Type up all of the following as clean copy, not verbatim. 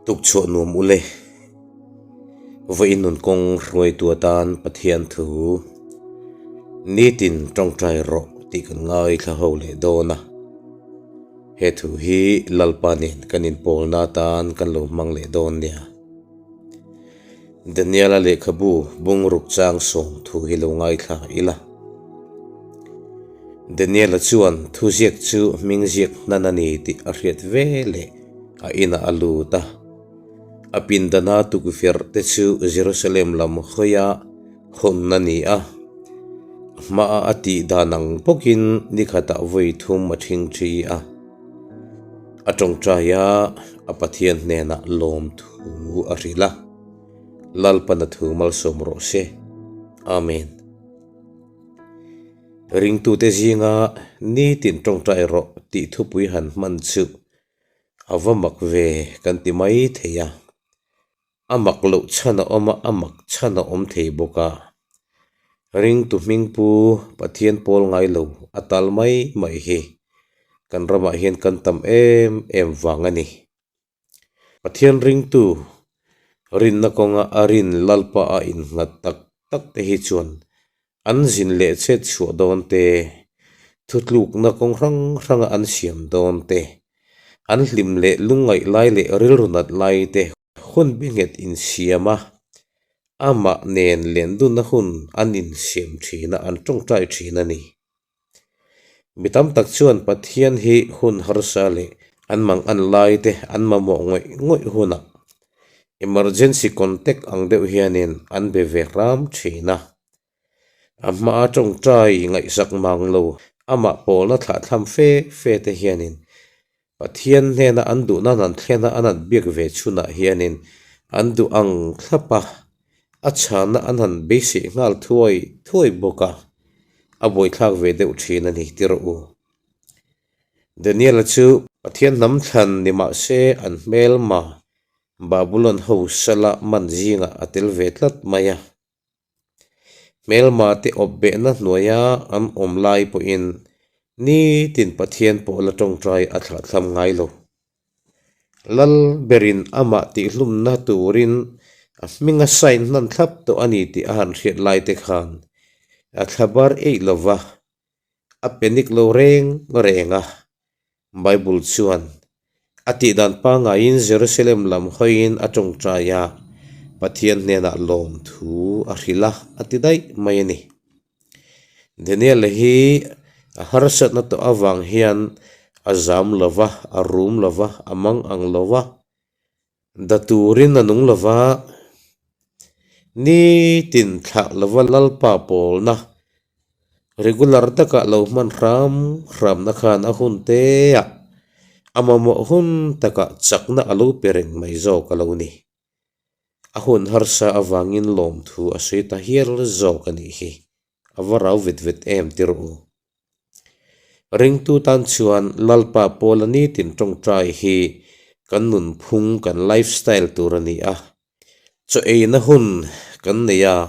Tukchhuah nuam ule. Vawiin nun kawng hruaitu atan Pathian thu nitin tawngtai rawh tih kan ngaithla ho leh dawn a. He thu hi Lalpa nen kan inpawlna atan kan lo hmang leh dawn nia. Daniela lehkhabu bungruk chang sawm thu hi lo ngaithla ila. Daniela chuan thuziak chu hming ziak hnan a ni tih a hriat ve leh a inah a lut a. A pindana tukverh te chu Jerusalem lam hawia hawn a ni a. A hmaah a tih dan ang bawkin ni khatah vawi thum a thingthi a. A tawngtai a, a Pathian hnenah lawmthu a hrilh a. Lalpana thu malsawm rawh se. Amen. Ringtute zinga nitin tawngtai rawh tih thupui han hman chu a va mak ve kan ti mai thei a. A mak loh chhan a awm a, a mak chhan a awm thei bawk a. Ringtu hmingpu Pathian pawl ngai lo a tal mai mai hi kan ramah hian kan tam em em vang a ni. Pathian ringtu rinna kawnga a rin Lalpa a innghat tak tak te hi chuan an zin leh chet chhuah dawn te, thutlukna kawng hrang hranga an siam dawn te, an hlim leh lungngaih lai leh rilru nat lai te hun binghet insiam a, amah nen lendunna hun an insiam thin a, an tawngtai thin a ni. Mi tam tak chuan Pathian hi hun harsa leh an mang an lai te an mamawh ngawih ngawih hunah emergency contact ang deuh hianin an be ve hram thin a. A hmaa tawngtai ngaihsak mang lo amah pawlna thlahthlam fe fe te hianin Pathian hnena an duh nan an thlen a, an han biak ve chhunah hianin an duh ang thlap a, a chhana an han beiseih nghal thuai thuai bawk a, a buaithlak ve deuh thin a ni ti rawh u. Daniela chu Pathian hnam thlan ni mah se an hmelma Babulon ho sala man zingah a tel ve tlat mai a. Hmelma te awp behna hnuaia an awm lai pawhin nitin Pathian pawh la tawngtai a thlahthlam ngai lo. Lal berin amah tihhlumna turin a hming a sign hnan thlap tawh a ni tih a han hriat lai te khan a thla bar eih lo va, a panic lo reng reng a. Bible chuan a tihdan pangaiin Jerusalem lam hawiin a tawngtai a, Pathian hnenah lawmthu a hrilh a, a ti daih mai a ni. Daniel-a hi a harsatna tawh avang hian a zam lo va, a rum lo va, a mang ang lo va, da turin a nung lo va, nitin thlah lo va Lalpa pawlna Regular taka lo hman hram hramna khan a hun te ah a mamawh hun takah chakna a lo pe reng mai zawk a lo ni. A hun harsa avangin lawmthu a sawi ta hial zawk a nih hi. A va rau vet vet em ti rawh u. Ringtu tan chuan Lalpa Pawla nitin tawngtai hi kan nunphung kan lifestyle tur a ni a. Chaw eina hun kan nei a,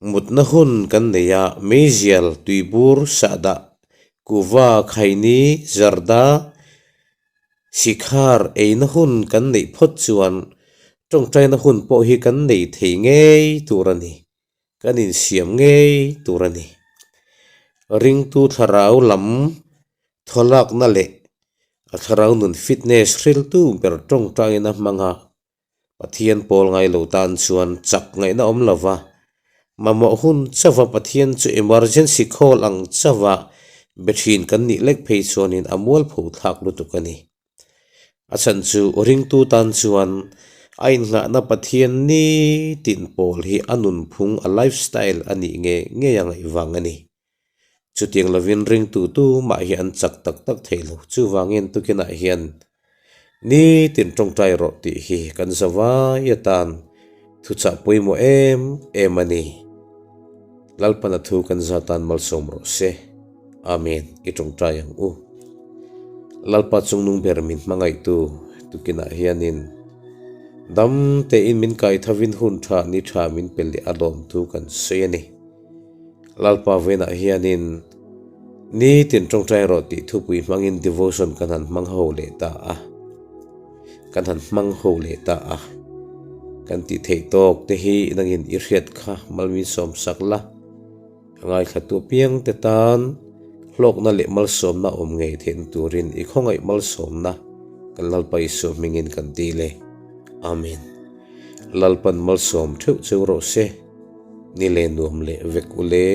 mutna hun kan nei a, meizial, tuibur, sahdah, kuva, khaini, zarda, sikhar eina hun kan neih phawt chuan tawngtaina hun pawh hi kan nei thei ngei tur a ni, kan insiam ngei tur a ni. Ringtu thlarau lam thawlakna leh a thlarau nun fitness hriltu ber tawngtaina hmanga Pathian pawl ngai lo tan chuan chak ngaihna awm lo va, mamawh hun chauha Pathian chu emergency call ang chauha be thin kan nih lek phei chuanin a mualpho thlak lutuk a ni. A chhan chu ringtu tan chuan a innghahna Pathian nitin pawl hi a nunphung, a lifestyle a nih nge ngei a ngaih vang a ni. Chutiang lovin ringtu tumah hi an chak tak tak thei lo. Chuvangin tukinah hian nitin tawngtai rawh tih hi kan zavai atan thuchah pawimawh em em a ni. Lalpana thu kan za tan malsawm rawh se. Amen. I tawngtai ang u. Lalpa chungnung ber min hmangaihtu tukinah hianin dam tein min kaithavin hun tha ni tha min pe leh a lawmthu kan sawi a ni. Lalpa vawiinah hianin nitin tawngtai rawh tih thupui hmangin devotion kan han hmang ho leh ta a. Kan han hmang ho leh ta a. Kan tih theih tawk te hi nangin i hriat kha malmin sawmsak la. A ngaithlatu apiang te tan hlawkna leh malsawmna awm ngei theihna turin i khawngaih malsawmna kan Lalpa Isua hmingin kan ti le. Amen. Lalpan malsawm theuh cheu rawh se. Ni leh nuam leh vek u le.